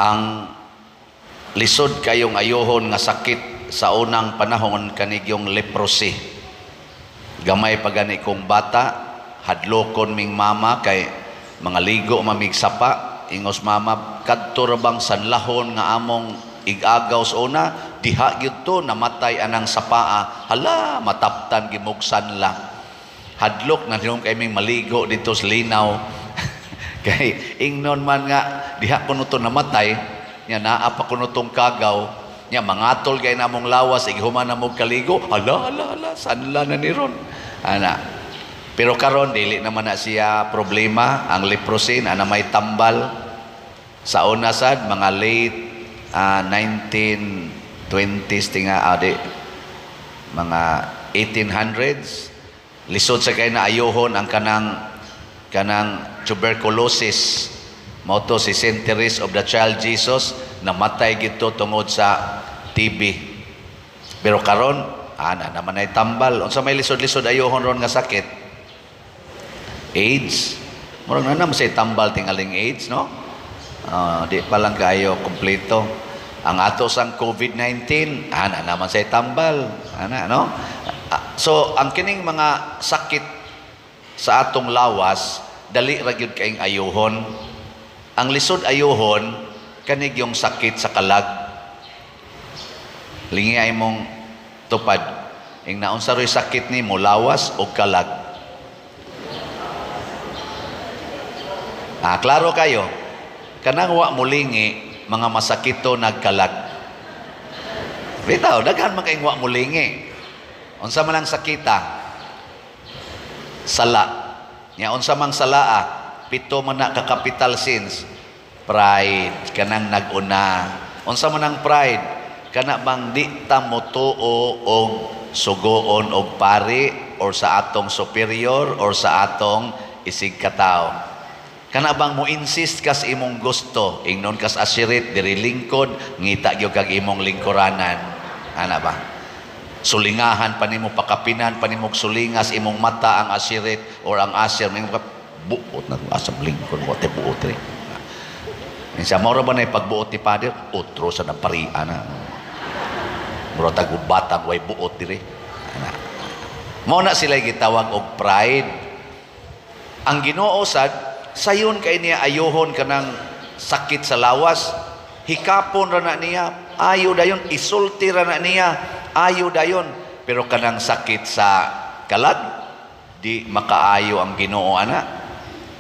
Ang lisod kayong ayuhon nga sakit sa unang panahon kanigyong leprosy. Gamay pa gani kong bata, hadlokon ming mama kay mga ligo mamig sapa, ingos mama, kadto ra bang sanlahon nga among igagaw sa una, diha gyud to namatay anang sapaa. Hala, mataptan gimog sanla. Hadlok na hinom kay ming maligo dito sa linaw. Kay ingnon man nga diha kuno to namatay, nya naa pa kuno tong kagaw, nya mangatol kay namong lawas ighuman na mog kaligo. Hala, hala, hala, sanla na ni ron. Ana. Pero karon dili naman na siya problema ang leprosy na may tambal. Sa una sad mga late 1920s tinga di mga 1800s, lisod sa kay na ayuhon ang kanang tuberculosis. Mao to si Saint Therese of the Child Jesus, namatay gito tungod sa TB. Pero karon ana naman ay tambal. Unsa may lisod-lisod ayuhon ron nga sakit? AIDS. Murag na naman say tambal tingaling AIDS, no? Di pa lang kayo kompleto. Ang ato sang COVID-19, ana naman say tambal. Ana, no? So, ang kining mga sakit sa atong lawas, dali ra gyud kaayong ayuhon. Ang lisod ayuhon, kanig yung sakit sa kalag. Lingi ay mong tupad. Ing naunsa ro'y sakit nimo, lawas o kalag? Klaro kayo. Kanang wa mulingi, mga masakito nagkalag. Bitaw, daghan man kayong wa mulingi. Unsa man ang sakita? Sala. Nya unsa mang salaa? Pito man na ka capital sins. Pride, kanang nag-una. Unsa man ang pride? Kana bang di ta motuo og sugoon og pari or sa atong superior or sa atong isig katawo. Kana bang mo insist kas imong gusto, ingnon kas asirit diri lingkod, ngita gyud kag imong lingkuranan. Ana ba? Sulingahan pa nimo, pakapinan pa nimo sulingas imong mata ang asirit or ang asir, nimo buot na asam lingkod mo te buot ri. Insa mao ra ba na pagbuot ni Father? Otro sa naparian na. Mura tag batang way buot diri. Ana. Mao na sila gitawag og pride. Ang Ginoo sad sayon kay niya ayuhon kanang sakit sa lawas, hikapon ra na niya, ayo dayon, isulti ra na niya, ayo dayon. Pero kanang sakit sa kalag, di makaayo ang Ginoo ana.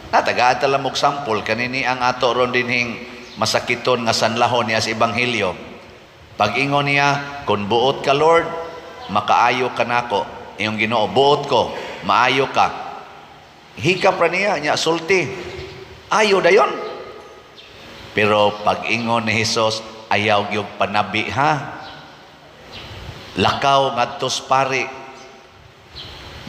Natagaan ta lang og sample kanini ang ato ron dinhing masakiton nga sanlahon niya sa ebanghelyo. Pag-ingon niya, "Kung buot ka, Lord, makaayo ka nako." Iyong Ginoo, "Buot ko, maayo ka." Hikap ra niya, niya sulti. Ayo dayon. Pero pag-ingon ni Hesus, "Ayaw gyud panabi ha. Lakaw ngadtos pari.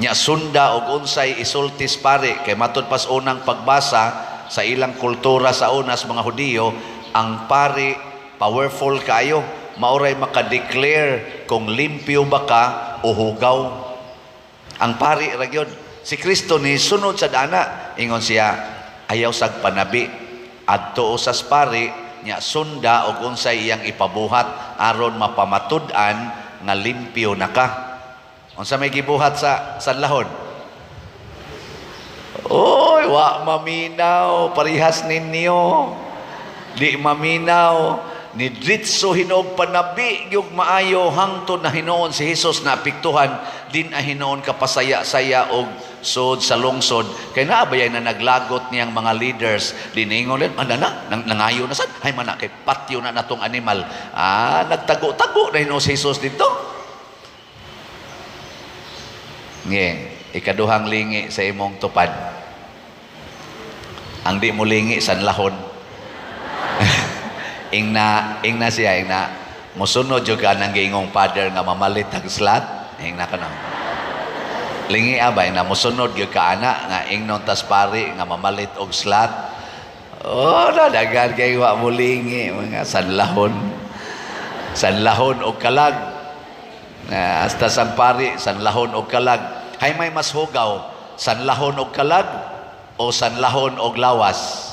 Nya sunda og unsay isultis pari," kay matud pas unang pagbasa sa ilang kultura sa unas mga Hudiyo, ang pari powerful kayo, maoray maka-declare kung limpyo ba ka o hugaw. Ang pari ra gyud. Si Kristo ni sunod sa dana, ingon siya, "Ayaw sag panabi, adto usas pari, nya sunda og unsay iyang ipabuhat aron mapamatud-an nga limpyo na ka." Unsa may gibuhat sa sanlahon? Oy, wa maminaw, parihas ninyo. Di maminaw, ni dritso hinog panabi gyud maayo hangtod na hinuon si Hesus na apektuhan din, a hinuon kapasaya-saya og sod sa lungsod kay naa bayay na naglagot niyang mga leaders diningon din ana na nang, nangayo na sad hay man na kay patyo na natong animal. Nagtago-tago na hinuon si Hesus dito. Nge, ikaduhang lingi sa imong tupad. Ang di mo lingi, sanlahon. Ingna siya, ingna mosunod jud ka nang giingong father nga mamalit ang slat, ingna ka na. Lingi abay na mosunod gyud ka ana nga ingnon tas pari nga mamalit og slat. Oh, nadagan kay wa mo lingi mga sanlahon. Sanlahon og kalag. Na hasta sang pari sanlahon og kalag. Hay may mas hugaw, sanlahon og kalag o sanlahon og lawas?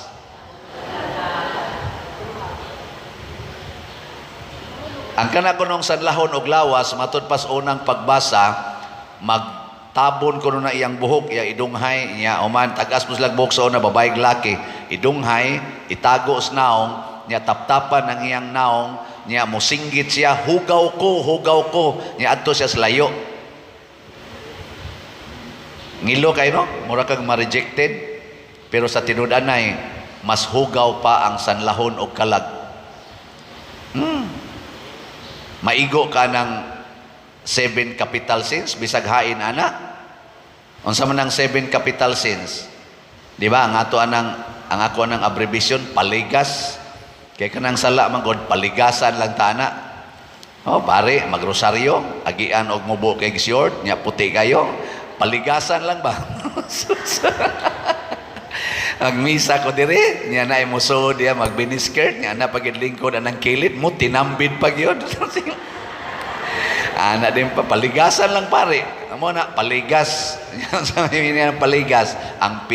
Ang kana kunong sanlahon og lawas, matud pas unang pagbasa, magtabon kuno na iyang buhok, iya idunghay, niya uman tagas mo silang buhok sa una, babae, laki, idunghay, itago sa naong, niya taptapan ang iyang naong, niya musinggit siya, "Hugaw ko, hugaw ko," niya adto siya sa layo. Ngilo kay, no? Mura kang ma-rejected. Pero sa tinud-anay, mas hugaw pa ang sanlahon og kalag. Maigo ka ng seven capital sins, bisag hain ana. Unsa man ang seven capital sins? Di ba? Ang ato anang ang ako anang abbreviation, paligas. Kay kanang sala man gud, paligasan lang ta ana. Oh, pare, magrosaryo, agian og mubo kay short, nya puti kayo. Paligasan lang ba? Magmisa ko dire, nya na musuod diya mag skirt, nya na pagid lingkod anang kilid mo tinambid pag yun. Ana din pa, paligasan lang, pare. Amo na paligas. Sa niya paligas. Ang P,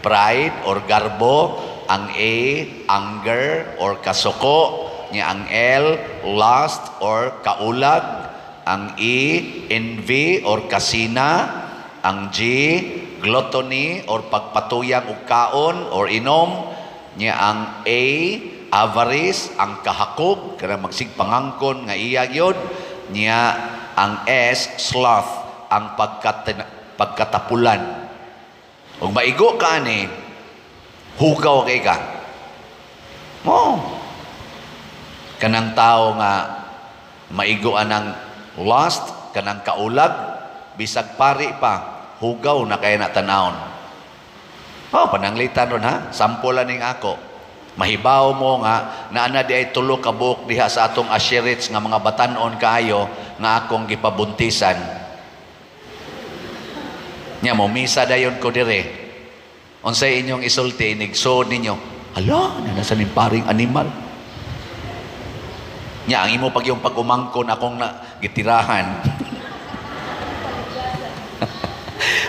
pride or garbo, ang A, anger or kasuko, nya ang L, lust or kaulag, ang E, envy or kasina, ang G, gluttony or pagpatuyang og kaon or inom, nya ang A, avarice, ang kahakog, kanang magsig pangangkon nga iya gyud, nya ang S, sloth, ang pagkatapulan. Ug maigo ka ani, hugaw kay ka. Mo. Kanang tao nga maigo anang lust, kanang kaulag, bisag pari pa, hugaw na kay na tanawon. Oh, pananglitan ron ha, sample ning ako. Mahibaw mo nga naana di ay tulo ka buok diha sa atong asherits nga mga batanon kaayo nga akong gipabuntisan. Nya mo misa dayon ko dire. Unsay inyong isulti inigsuod ninyo? "Hala, nasa ning paring animal." Nya ang imo pag yung pag-umangkon akong na gitirahan.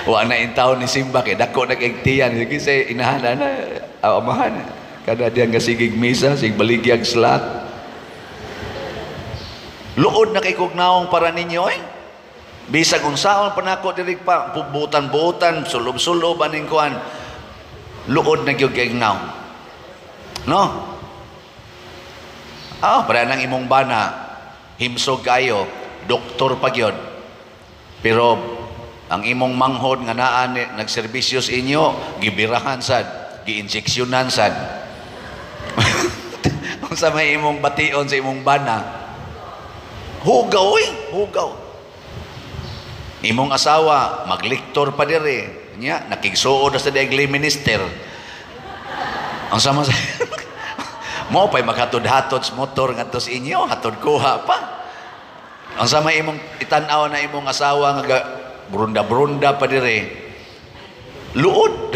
Wa na intaw ni simba kay dako na kay tiyan. Sige say inahan na amahan. Kada diyan nga sigig misa, sig baligyag slat. Luod na kay kog naong para ninyo eh. Bisag unsaon pa nako diri pa butan-butan, sulob-sulob aning kuan. Luod na gyud kay naong. No? Ah, para nang imong bana himsog kayo, doktor pa gyud. Pero ang imong manghod nga naa ni nagserbisyo sa inyo, gibirahan sad, giinjeksyonan sad. Unsa may imong bation sa imong bana? Hugaw eh, hugaw. Imong asawa magliktor pa dire. Nya nakigsuod na sa diag minister. Ang sama sa mo pa'y maghatod-hatod sa motor ngadto sa inyo, hatod kuha pa. Ang sama imong itan-aw na imong asawa nga brunda-brunda pa dire. Luod.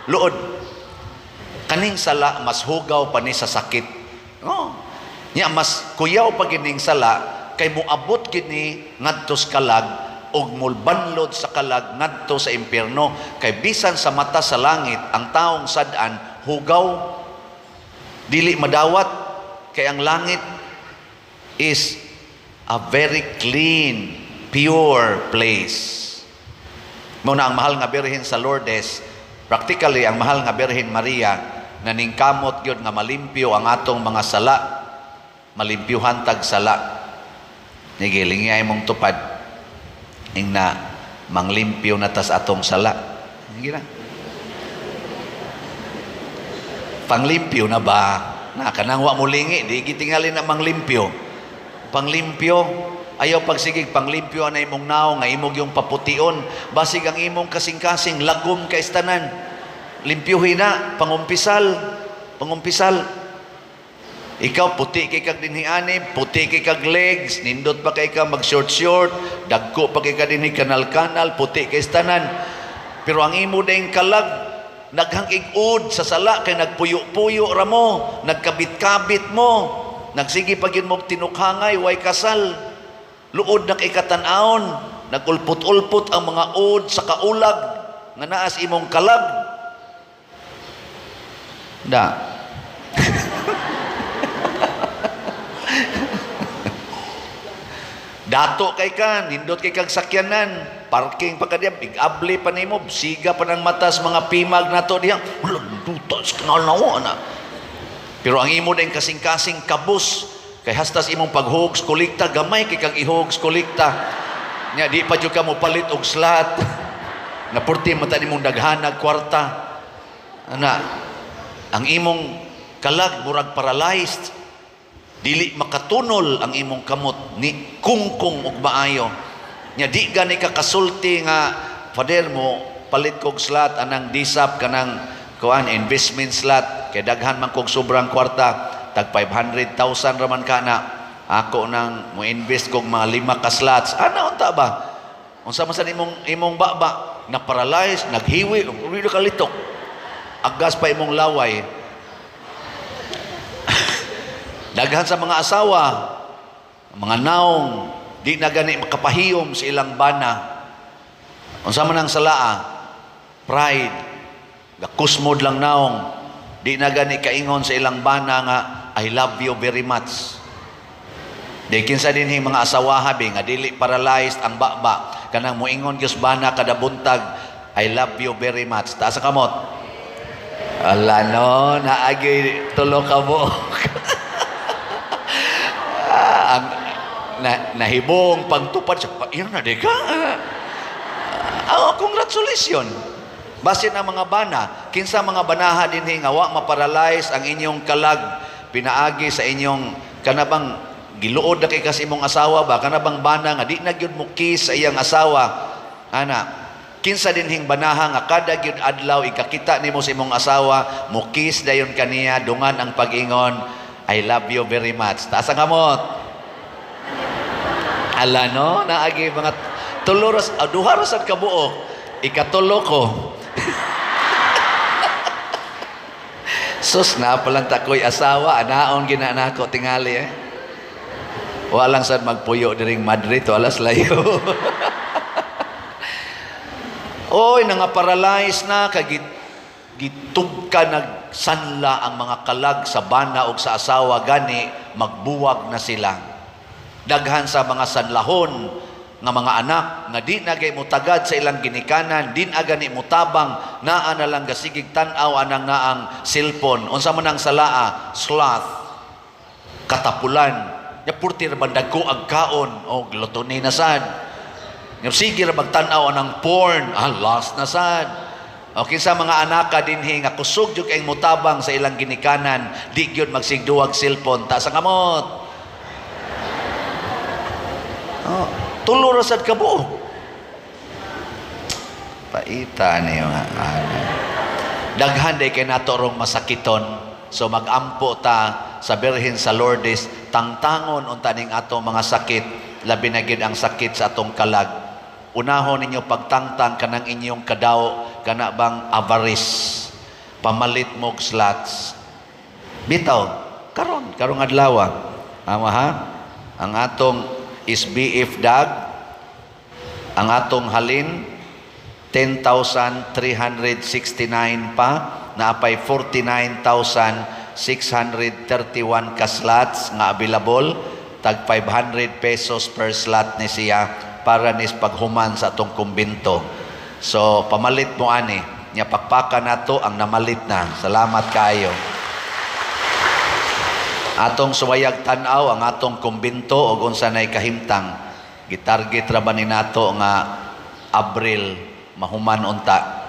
Luod. Kaning sala mas hugaw pa ni sa sakit. Oh. Nya mas kuyaw pa gining sala kay moabot kini ngadto sa kalag og mulbanlod sa kalag ngadto sa impierno, kay bisan sa mata sa langit ang taong sad-an hugaw, dili madawat, kay ang langit is a very clean, pure place. Mao na ang mahal nga Birhen sa Lourdes, practically ang mahal nga Birhen Maria, naningkamot gyud nga malimpyo ang atong mga sala, malimpyuhan tag sala. Sige, lingay mong tupad. Ing na manglimpyo na tas atong sala. Sige na. Panglimpyo na ba? Na kanang wa mo lingi, di gitingali na manglimpyo. Panglimpyo, ayaw pagsigig panglimpyo na imong naong nga imong yung papution. Basig ang imong kasing-kasing lagom kay tanan. Limpyuhin na, pangumpisal, pangumpisal. Ikaw puti kay kag dinhi ani, puti kay kag legs, nindot pa kay ka mag short short, dagko pa kay ka dinhi kanal-kanal, puti kay tanan. Pero ang imo ding kalag naghang ig-ud sa sala kay nagpuyo-puyo ra mo, nagkabit-kabit mo, nagsige pa gyud mo tinukhangay, way kasal. Luod na kay katan-awon, nagulpot-ulpot ang mga ud sa kaulag nga naas imong kalag. Da. Dato kay ka, nindot kay kag sakyanan, parking pa ka diya, big-abli pa nimo, siga pa ng matas mga pimag nato diya. Wala, duta sa kanal na na. Pero ang imo din kasing-kasing kabus, kay hastas imong paghugs kolekta, gamay kay kag ihugs kolekta. Nya di pa jud ka mo palit og slot. Na purti mata nimong daghanag kwarta. Ana, ang imong kalag murag paralyzed. Dili makatunol ang imong kamot ni kungkong og maayo. Nya di gani ka kasulti nga, "Father, mo palit kog slot anang disap kanang kuan investment slot kay daghan man kog sobrang kwarta, tag 500,000 ra man kana, ako nang mo invest kog mga lima ka slots." Ana unta ba? Unsa man sa imong imong baba na paralyzed, naghiwi, uri ka litok. Agas pa imong laway. Daghan sa mga asawa, mga naong, di na gani makapahiyom sa ilang bana. Unsa man ang salaa? Pride. Gakusmod lang naong. Di na gani kaingon sa ilang bana nga, "I love you very much." Di kinsa dinhi mga asawa habi nga dili paralyzed ang baba, kanang moingon gyud bana kada buntag, "I love you very much." Taas ang kamot. Ala no, naagi tulo ka buok. Ang na, nahibong pagtupad siya, iyan na di ka. Ah, congratulations. Basin ang mga bana, kinsa mga banaha dinhi nga wa maparalyze ang inyong kalag pinaagi sa inyong kanabang giluod na kay kas imong asawa ba, kanabang bana nga di na gyud mo kiss sa iyang asawa, ana, kinsa dinhing banaha nga kada gyud adlaw ikakita nimo sa imong asawa mo kiss dayon kaniya dungan ang pag-ingon, "I love you very much"? Taas ang kamot. Ala no, naagi mga tulo ras, duha ra sad kabuok, ikatulo ko. Sus, na palang takoy asawa, anaon gina nako tingali eh. Walang sad magpuyo diring Madrid, alas layo. Oy, nanga paralyze na kay gitub ka nagsanla ang mga kalag sa bana og sa asawa, gani magbuwag na sila. Daghan sa mga sanlahon nga mga anak nga di na gay mutagad sa ilang ginikanan, di na gani mutabang, naa na lang gasigig tan-aw anang naang cellphone. Unsa man ang salaa? Sloth. Katapulan. Nya purti ra bang dagko ag kaon o gluttony na sad. Nya sige ra magtan-aw anang porn, lust na sad. O kinsa mga anaka dinhi nga kusog jud kay mutabang sa ilang ginikanan, di gyud magsigduwag cellphone, taas ang kamot. Oh, tulo ra sad ka buok. Paita niyo nga. Daghan day kay nato rong masakiton. So magampo ta sa Birhen sa Lourdes, tangtangon unta ning atong mga sakit, labi na gid ang sakit sa atong kalag. Unahon ninyo pagtangtang kanang inyong kadaw, kana bang avarice, pamalit mog slots. Bitaw, karon, karong adlaw. Ama ha? Ang atong SBF dag, ang atong halin 10,369 pa, naapay 49,631 ka slots nga available, tag 500 pesos per slot ni siya para nis paghuman sa atong kumbinto. So pamalit mo ani, nya pakpaka nato ang namalit na. Salamat kaayo. Atong suwayag tan-aw ang atong kumbinto og unsa nay kahimtang. Gitarget ra ba ni nato nga Abril mahuman unta.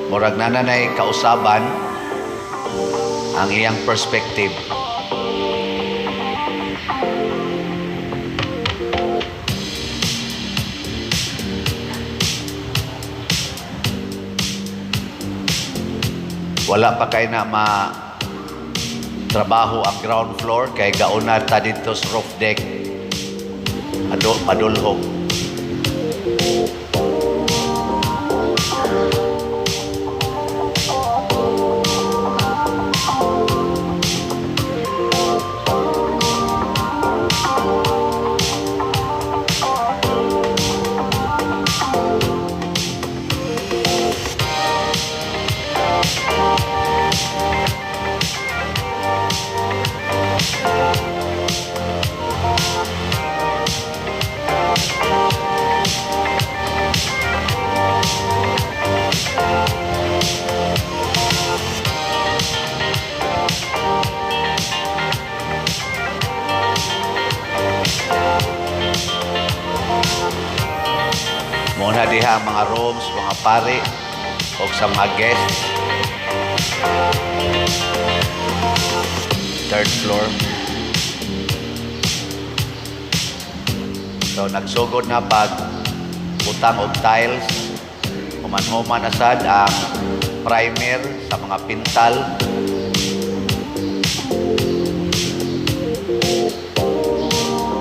Murag nananay kausaban ang iyang perspective. Wala pa kay na ma trabaho ang ground floor kay gauna ta didto sa roof deck. Adulhog. na diha ang mga rooms, mga pari o sa mga guests. Third floor. So nagsugod na pag butang og tiles, human-human na sad ang primer sa mga pintal.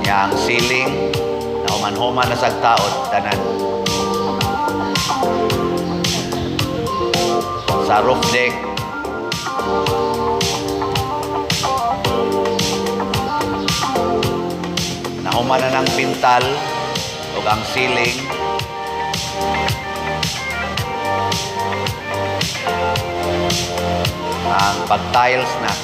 Nya ang ceiling na human-human na sad taod tanan. Sa roof deck, nahuman na ng pintal ug ang ceiling. Ang pag-tiles na.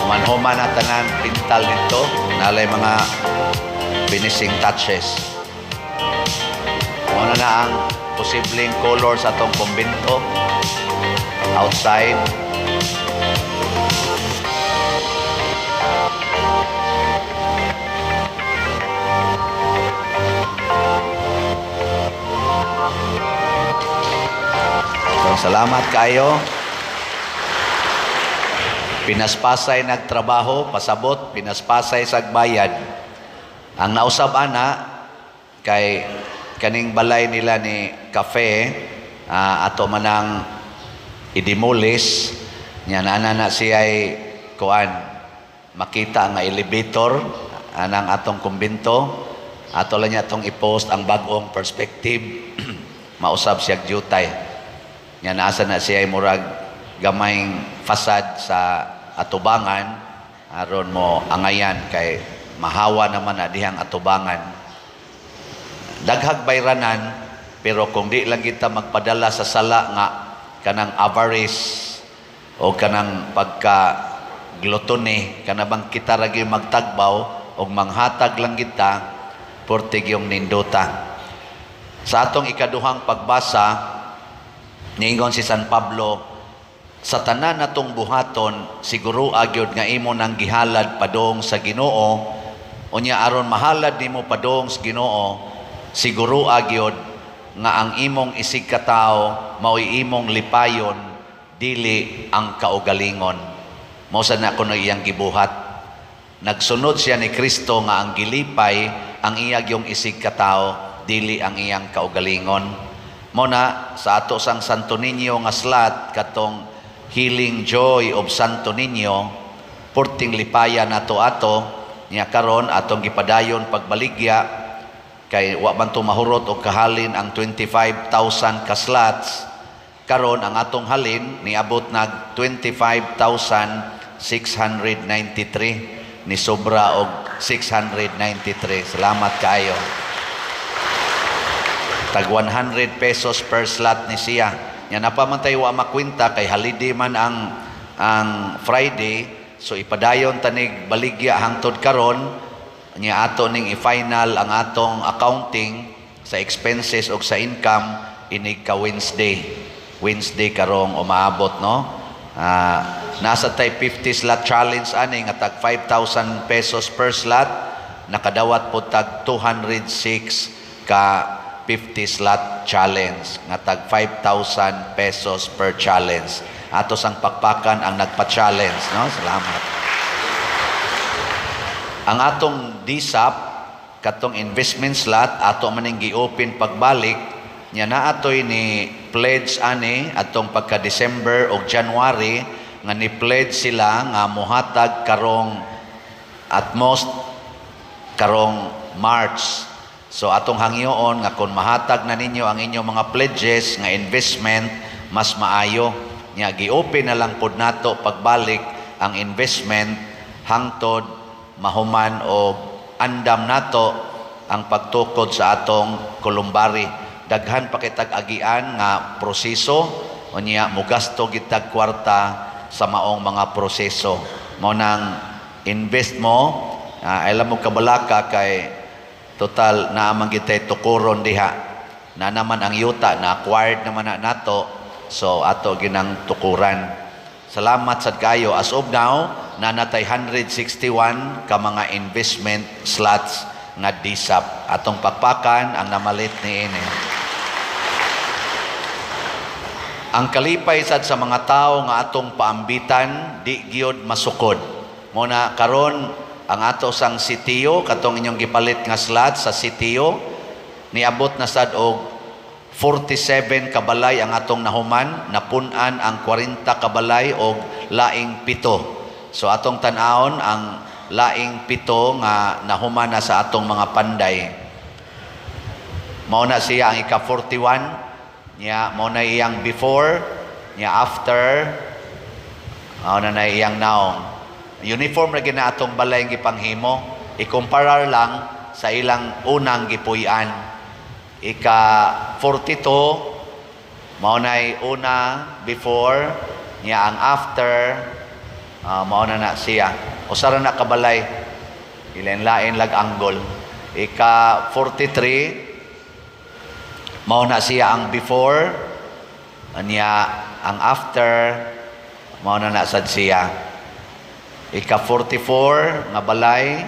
Human-human na tanan pintal dito, nalay mga finishing touches. Muna na ang posibleng color sa atong kumbento outside. So, salamat kayo. Pinaspasay nagtrabaho, pasabot, pinaspasay sagbayad. Ang nausab ana kay kaning balay nila ni Cafe, ato manang i-demolish nya na na siya'y kuan makita nga elevator anang atong kumbento. Ato lang niya atong i-post ang bag-ong perspective. Mausab siya jutay nya naasa na siya murag gamayng fasad sa atubangan aron mo angayan kay mahawa naman na dihang atubangan. Daghag bayranan, pero kung di lang kita magpadala sa sala nga kanang avarice o kanang pagka gluttony, kanabang kita ra gyud magtagbaw og manghatag lang kita portig yung nindota. Sa atong ikaduhang pagbasa, niingon si San Pablo, sa tanan natong buhaton siguro agyod nga imo nang gihalad padong sa Ginoo. Unya aron mahalad nimo padong sa Ginoo, siguro agyod nga ang imong isig katawo mao'y imong lipayon, dili ang kaugalingon. Mao sa na kuno iyang gibuhat. Nagsunod siya ni Kristo nga ang gilipay ang iyag yung isig katawo, dili ang iyang kaugalingon. Mo na sa ato sang Santo Niño nga slot katong Healing Joy of Santo Niño, porting lipaya nato ato niya karon atong gipadayon pagbaligya kay wa man to mahurot og kahalin ang 25,000 ka slots. Karon ang atong halin niabot nag 25,693, ni sobra og 693. Salamat kaayo. Tag 100 pesos per slot ni siya. Nya napamantay wa makwenta kay holiday man ang Friday, so ipadayon tanig baligya hangtod karon. Nya ato ning i-final ang atong accounting sa expenses og sa income inig ka Wednesday. Wednesday karong umaabot, no? Nasa tay 50 slot challenge ani nga tag 5,000 pesos per slot, nakadawat po tag 206 ka 50 slot challenge nga tag 5,000 pesos per challenge. Ato sang pakpakan ang nagpa-challenge, no? Salamat. Ang atong DSAP katong investment slot ato maning gi-open pagbalik nya naatoy ni pledge ani atong pagka December og January nga ni pledge sila nga mohatag karong at most karong March. So atong hangyoon nga kung mahatag na ninyo ang inyong mga pledges nga investment, mas maayo. Nya gi-open na lang pod nato pagbalik ang investment hangtod mahuman o andam nato ang pagtukod sa atong kolumbari. Daghan pa kitag agian nga proseso, unya mugasto gitag kwarta sa maong mga proseso. Mao nang invest mo, alam mo kabalaka kay total naamang gitay tukuron diha. Na naman ang yuta na acquired naman na nato, so ato ginang tukuran. Salamat sad kayo. As of now, naa na tay 161 ka mga investment slots nga DSAP. Atong pakpakan ang namalit niini. Ang kalipay sad sa mga tao nga atong paambitan di gyud masukod. Mao na karon ang ato sang sitio, katong inyong gipalit nga slot sa sitio, niabot na sad og 47 kabalay ang atong nahuman, napun-an ang 40 kabalay og laing 7. So atong tan-awon ang laing 7 nga nahuman na sa atong mga panday. Mao na siya ang ika-41 niya, mao na iyang before niya, after, mao na na iyang naong. Uniform ra gyud na atong balay ang gipanghimo, ikumparar lang sa ilang unang gipuy-an. Ika 42, mao nay una before niya, ang after, mao na na siya. Usa ra na kabalay, ilain-lain lag angle. Ika 43, mao na siya ang before niya, ang after, mao na na sad siya. Ika 44 nga balay,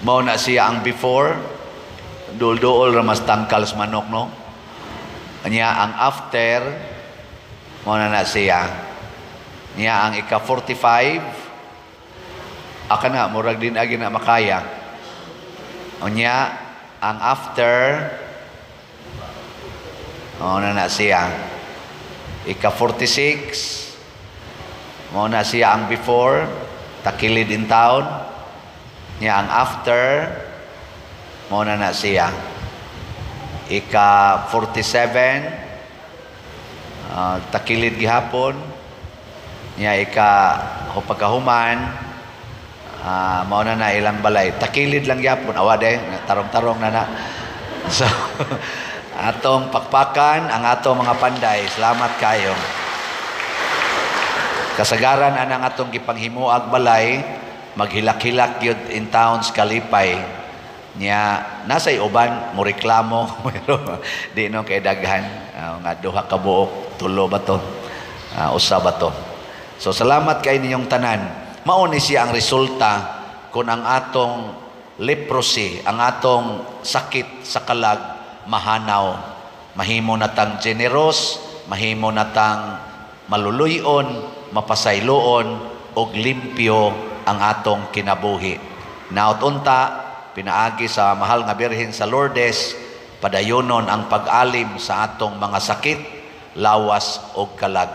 mao na siya ang before, duol-duol ra mas tangkal sa manok, no? Nya ang after, mao na na siya. Nya ang ika 45, aka na murag din agi na makaya. Unya ang after, mao na na siya. Ika 46, mao na siya ang before, takilid in town. Nya ang after, mao na na siya. Ika 47, takilid gihapon. Nya ika pagkahuman, mao na na ilang balay. Takilid lang gihapon. Awa de, tarong-tarong na na. So, atong pakpakan ang atong mga panday. Salamat kayo. Kasagaran anang atong gipanghimuag balay, maghilak-hilak gyud in towns kalipay. Nya nasa uban mo reklamo pero di no kay daghan, nga duha ka buok, tulo ba to? Usa ba to? So salamat kay ninyong tanan. Mao ni siya ang resulta kung ang atong leprosy, ang atong sakit sa kalag mahanaw. Mahimo na tang generous, mahimo na tang maluluyon, mapasayloon og limpyo ang atong kinabuhi. Naot unta pinaagi sa mahal nga Birhen sa Lourdes, padayonon ang pag-alim sa atong mga sakit, lawas og kalag.